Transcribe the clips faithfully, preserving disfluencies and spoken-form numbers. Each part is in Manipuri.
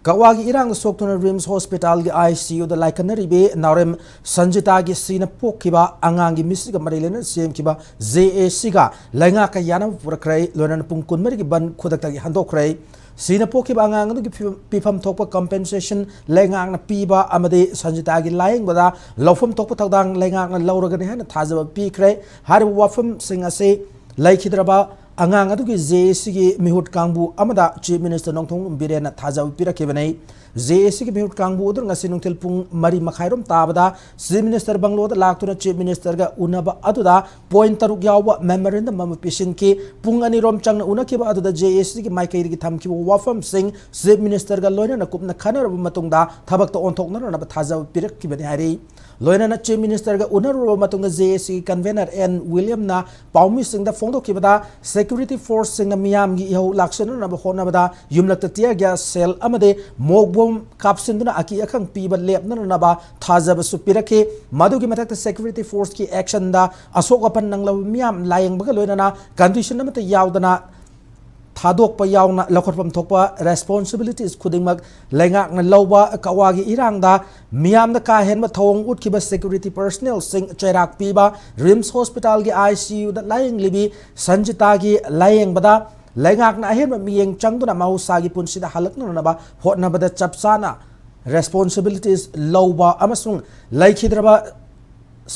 ꯀꯛꯋꯥꯒꯤ ꯏꯔꯥꯡꯗ ꯁꯣꯛꯇꯨꯅ ꯔꯤꯝꯁ ꯍꯣꯁꯄꯤꯇꯥꯜꯒꯤ ꯑꯥꯏ ꯁꯤ ꯌꯨꯗ ꯂꯥꯏꯀꯠꯅꯔꯤꯕꯤ ꯅꯥꯎꯔꯦꯝ ꯁꯟꯖꯤꯇꯥꯒꯤ ꯁꯤꯅ ꯄꯣꯛꯈꯤꯕ ꯑꯉꯥꯡꯒꯤ ꯃꯤꯁꯤꯒ ꯃꯔꯤ ꯂꯩꯅꯅ ꯁꯦꯝꯈꯤꯕ ꯖꯦ ꯑꯦ ꯁꯤꯒ ꯂꯩꯉꯥꯛꯀ ꯌꯥꯅꯕ ꯄꯨꯔꯛꯈ꯭ꯔꯦ꯫ ꯂꯣꯏꯅꯅ ꯄꯨꯡ ꯀꯨꯟꯃꯔꯤꯒꯤ ꯕꯟ ꯈꯨꯗꯛꯇꯒꯤ ꯍꯟꯗꯣꯛꯈ꯭ꯔꯦ꯫ ꯁꯤꯅ ꯄꯣꯛꯈꯤꯕ ꯑꯉꯥꯡ ꯑꯗꯨꯒꯤ ꯐꯤꯕꯝ, ꯄꯤꯐꯝ ꯊꯣꯛꯄ compensation ꯂꯩꯉꯥꯛꯅ ꯄꯤꯕ ꯑꯃꯗꯤ ꯁꯟꯖꯤꯇꯥꯒꯤ ꯂꯥꯌꯦꯡꯕꯗ ꯂꯧꯐꯝ ꯊꯣꯛꯄ ꯊꯧꯗꯥꯡ ꯂꯩꯉꯥꯛꯅ ꯂꯧꯔꯒꯅꯤ ꯍꯥꯏꯅ ꯊꯥꯖꯕ ꯄꯤꯈ꯭ꯔꯦ꯫ ꯍꯥꯏꯔꯤꯕ ꯋꯥꯐꯝꯁꯤꯡ ꯑꯁꯤ ꯂꯩꯈꯤꯗ꯭ꯔꯕ ꯑꯉꯥꯡ ꯑꯗꯨꯒꯤ ꯖꯦ ꯑꯦ ꯁꯤꯒꯤ ꯃꯤꯍꯨꯠ ꯀꯥꯡꯕꯨ ꯑꯃꯗ Chief Minister ꯅꯣꯡꯊꯣꯝꯕꯝ ꯕꯤꯔꯦꯟꯅ ꯊꯥꯖꯕ ꯄꯤꯔꯛꯈꯤꯕꯅꯤ꯫ ꯖꯦ ꯑꯦ ꯁꯤꯒꯤ ꯃꯤꯍꯨꯠ ꯀꯥꯡꯕꯨ ꯑꯗꯨꯅ ꯉꯁꯤ ꯅꯨꯡꯊꯤꯜ ꯄꯨꯡ ꯃꯔꯤ ꯃꯈꯥꯏꯔꯣꯝ ꯇꯥꯕꯗ Chief Minister ꯕꯪꯒꯂꯣꯗ ꯂꯥꯛꯇꯨꯅ Chief Ministerꯒ ꯎꯅꯕ ꯑꯗꯨꯗ point ꯇꯔꯨꯛ ꯌꯥꯎꯕ memorandum ꯑꯃ ꯄꯤꯁꯤꯟꯈꯤ꯫ ꯄꯨꯡ ꯑꯅꯤꯔꯣꯝ ꯆꯪꯅ ꯎꯅꯈꯤꯕ ꯑꯗꯨꯗ ꯖꯦ ꯑꯦ ꯁꯤꯒꯤ ꯃꯥꯏꯀꯩꯗꯒꯤ ꯊꯝꯈꯤꯕ ꯋꯥꯐꯝꯁꯤꯡ Chief Ministerꯒ ꯂꯣꯏꯅꯅ ꯀꯨꯞꯅ ꯈꯟꯅꯔꯕ ꯃꯇꯨꯡꯗ ꯊꯕꯛꯇ ꯑꯣꯟꯊꯣꯛꯅꯅꯕ ꯊꯥꯖꯕ ꯄꯤꯔꯛꯈꯤꯕꯅꯤ ꯍꯥꯏꯔꯤ꯫ ꯂꯣꯏꯅꯅ Chief Ministerꯒ ꯎꯅꯔꯨꯔꯕ ꯃꯇꯨꯡꯗ ꯖꯦ ꯑꯦ ꯁꯤꯒꯤ convener ꯑꯦꯟ ꯋꯤꯂꯤꯌꯝꯅ ꯄꯥꯎꯃꯤꯁꯤꯡꯗ ꯐꯣꯡꯗꯣꯛꯈꯤꯕꯗ, security forceꯁꯤꯡꯅ ꯃꯤꯌꯥꯝꯒꯤ ꯏꯍꯧ ꯂꯥꯛꯁꯤꯟꯅꯅꯕ ꯍꯣꯠꯅꯕꯗ ꯌꯨꯝꯂꯛꯇ tear gas shell ꯑꯃꯗꯤ smoke bomb ꯀꯥꯞꯁꯤꯟꯗꯨꯅ ꯑꯀꯤ ꯑꯈꯪ ꯄꯤꯕ ꯂꯦꯞꯅꯅꯕ ꯊꯥꯖꯕꯁꯨ ꯄꯤꯔꯛꯈꯤ꯫ ꯃꯗꯨꯒꯤ ꯃꯊꯛꯇ security forceꯀꯤ actionꯗ ꯑꯁꯣꯛ ꯑꯄꯟ ꯅꯪꯂꯕ ꯃꯤꯌꯥꯝ ꯂꯥꯌꯦꯡꯕꯒ ꯂꯣꯏꯅꯅ condition ꯑꯃꯠꯇ ꯌꯥꯎꯗꯅ ꯊꯥꯗꯣꯛꯄ ꯌꯥꯎꯅ ꯂꯧꯈꯠꯐꯝ ꯊꯣꯛꯄ responsibilities ꯈꯨꯗꯤꯡꯃꯛ ꯂꯩꯉꯥꯛꯅ ꯂꯧꯕ, ꯀꯛꯋꯥꯒꯤ ꯏꯔꯥꯡꯗ ꯃꯤꯌꯥꯝꯗ ꯀꯥ ꯍꯦꯟꯕ ꯊꯧꯑꯣꯡ ꯎꯠꯈꯤꯕ security personnelꯁꯤꯡ ꯆꯩꯔꯥꯛ ꯄꯤꯕ, ꯔꯤꯝꯁ ꯍꯣꯁꯄꯤꯇꯥꯜꯒꯤ ꯑꯥꯏ ꯁꯤ ꯌꯨꯗ ꯂꯥꯌꯦꯡꯂꯤꯕꯤ ꯁꯟꯖꯤꯇꯥꯒꯤ ꯂꯥꯌꯦꯡꯕꯗ ꯂꯩꯉꯥꯛꯅ ꯑꯍꯦꯟꯕ ꯃꯤꯠꯌꯦꯡ ꯆꯪꯗꯨꯅ ꯃꯍꯧꯁꯥꯒꯤ ꯄꯨꯟꯁꯤꯗ ꯍꯜꯂꯛꯅꯅꯕ ꯍꯣꯠꯅꯕꯗ ꯆꯞ ꯆꯥꯅ responsibilities ꯂꯧꯕ ꯑꯃꯁꯨꯡ ꯂꯩꯈꯤꯗ꯭ꯔꯕ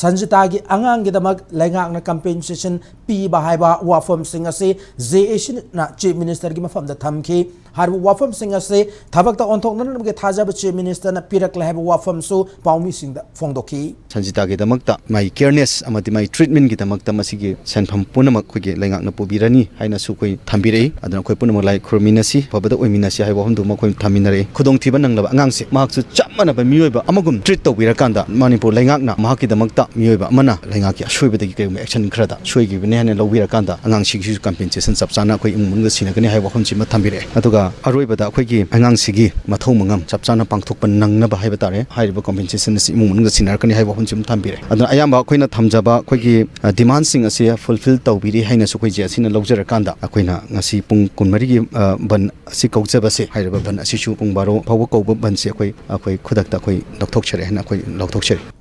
ꯁꯟꯖꯤꯇꯥꯒꯤ ꯑꯉꯥꯡꯒꯤꯗꯃꯛ ꯂꯩꯉꯥꯛꯅ compensation ꯄꯤꯕ ꯍꯥꯏꯕ ꯋꯥꯐꯝꯁꯤꯡ ꯑꯁꯤ ꯖꯦ ꯑꯦ ꯁꯤꯅ Chief Ministerꯒꯤ ꯃꯐꯝꯗ ꯊꯝꯈꯤ꯫ ꯍꯥꯏꯔꯤꯕ ꯋꯥꯐꯝꯁꯤꯡ ꯑꯁꯤ ꯊꯕꯛꯇ ꯑꯣꯟꯊꯣꯛꯅꯅꯕꯒꯤ ꯊꯥꯖꯕ Chief Ministerꯅ ꯄꯤꯔꯛꯂꯦ ꯍꯥꯏꯕ ꯋꯥꯐꯝꯁꯨ ꯄꯥꯎꯃꯤꯁꯤꯡꯗ ꯐꯣꯡꯗꯣꯛꯈꯤ꯫ ꯁꯟꯖꯤꯇꯥꯒꯤꯗꯃꯛꯇ ꯃꯥꯒꯤ careness ꯑꯃꯗꯤ ꯃꯥꯒꯤ treatmentꯒꯤꯗꯃꯛꯇ ꯃꯁꯤꯒꯤ ꯁꯦꯟꯐꯝ ꯄꯨꯝꯅꯃꯛ ꯑꯩꯈꯣꯏꯒꯤ ꯂꯩꯉꯥꯛꯅ ꯄꯨꯕꯤꯔꯅꯤ ꯍꯥꯏꯅꯁꯨ ꯑꯩꯈꯣꯏ ꯊꯝꯕꯤꯔꯛꯏ꯫ ꯑꯗꯨꯅ ꯑꯩꯈꯣꯏ ꯄꯨꯝꯅꯃꯛ ꯂꯥꯏ ꯈꯨꯔꯨꯝꯃꯤꯟꯅꯁꯤ, ꯑꯐꯕꯗ ꯑꯣꯏꯃꯤꯟꯅꯁꯤ ꯍꯥꯏꯕ ꯋꯥꯐꯝꯗꯨꯃ ꯑꯩꯈꯣꯏ ꯊꯝꯃꯤꯟꯅꯔꯛꯏ꯫ ꯈꯨꯗꯣꯡꯊꯤꯕ ꯅꯪꯂꯕ ꯑꯉꯥꯡꯁꯦ ꯃꯍꯥꯛꯁꯨ ꯆꯞ ꯃꯥꯟꯅꯕ ꯃꯤꯑꯣꯏꯕ ꯑꯃꯒꯨꯝ treat ꯇꯧꯕꯤꯔꯀꯥꯟꯗ, ꯃꯅꯤꯄꯨꯔ ꯂꯩꯉꯥꯛꯅ ꯃꯍꯥꯛꯀꯤꯗꯃꯛꯇ ꯃꯤꯑꯣꯏꯕ ꯑꯃꯅ ꯂꯩꯉꯥꯛꯀꯤ ꯑꯁꯣꯏꯕꯗꯒꯤ ꯀꯔꯤꯒꯨꯝꯕ action ꯈꯔꯗ ꯁꯣꯏꯈꯤꯕꯅꯤ ꯍꯥꯏꯅ ꯂꯧꯕꯤꯔꯀꯥꯟꯗ, ꯑꯉꯥꯡꯁꯤꯒꯤꯁꯨ compensation ꯆꯞ ꯆꯥꯅ ꯑꯩꯈꯣꯏ ꯏꯃꯨꯡ ꯃꯅꯨꯡꯗ ꯁꯤꯟꯅꯒꯅꯤ ꯍꯥꯏꯕ ꯋꯥꯐꯝꯁꯤꯃ ꯊꯝꯕꯤꯔꯛꯑꯦ꯫ ꯑꯗꯨꯒ ꯑ, ꯑꯔꯣꯏꯕꯗ ꯑꯩꯈꯣꯏꯒꯤ ꯑꯉꯥꯡꯁꯤꯒꯤ ꯃꯊꯧ ꯃꯉꯝ ꯆꯞ ꯆꯥꯅ ꯄꯥꯡꯊꯣꯛꯄ ꯅꯪꯅꯕ ꯍꯥꯏꯕ ꯇꯥꯔꯦ, ꯍꯥꯏꯔꯤꯕ compensation ꯑꯁꯤ ꯏꯃꯨꯡ ꯃꯅꯨꯡꯗ ꯁꯤꯟꯅꯔꯛꯀꯅꯤ ꯍꯥꯏꯕ ꯋꯥꯐꯝꯁꯤ ꯑꯃ ꯊꯝꯕꯤꯔꯦ꯫ ꯑꯗꯨꯅ ꯑꯌꯥꯝꯕ ꯑꯩꯈꯣꯏꯅ ꯊꯝꯖꯕ ꯑꯩꯈꯣꯏꯒꯤ, ꯑ, demandꯁꯤꯡ ꯑꯁꯤ fulfill ꯇꯧꯕꯤꯔꯤ ꯍꯥꯏꯅꯁꯨ ꯑꯩꯈꯣꯏ ꯖꯦ ꯑꯦꯁ ꯁꯤꯅ ꯂꯧꯖꯔꯀꯥꯟꯗ ꯑꯩꯈꯣꯏꯅ ꯉꯁꯤ ꯄꯨꯡ ꯀꯨꯟꯃꯔꯤꯒꯤ, ꯑ, ꯕꯟ ꯑꯁꯤ ꯀꯧꯖꯕꯁꯦ, ꯍꯥꯏꯔꯤꯕ ꯕꯟ ꯑꯁꯤꯁꯨ ꯄꯨꯡ ꯕꯥꯔꯣ ꯐꯥꯎꯕ ꯀꯧꯕ ꯕꯟꯁꯦ ꯑꯩꯈꯣꯏ, ꯑꯩꯈꯣꯏ ꯈꯨꯗꯛꯇ ꯑꯩꯈꯣꯏ ꯂꯧꯊꯣꯛꯆꯔꯦ ꯍꯥꯏꯅ ꯑꯩꯈꯣꯏ ꯂꯧꯊꯣꯛꯆꯔꯤ꯫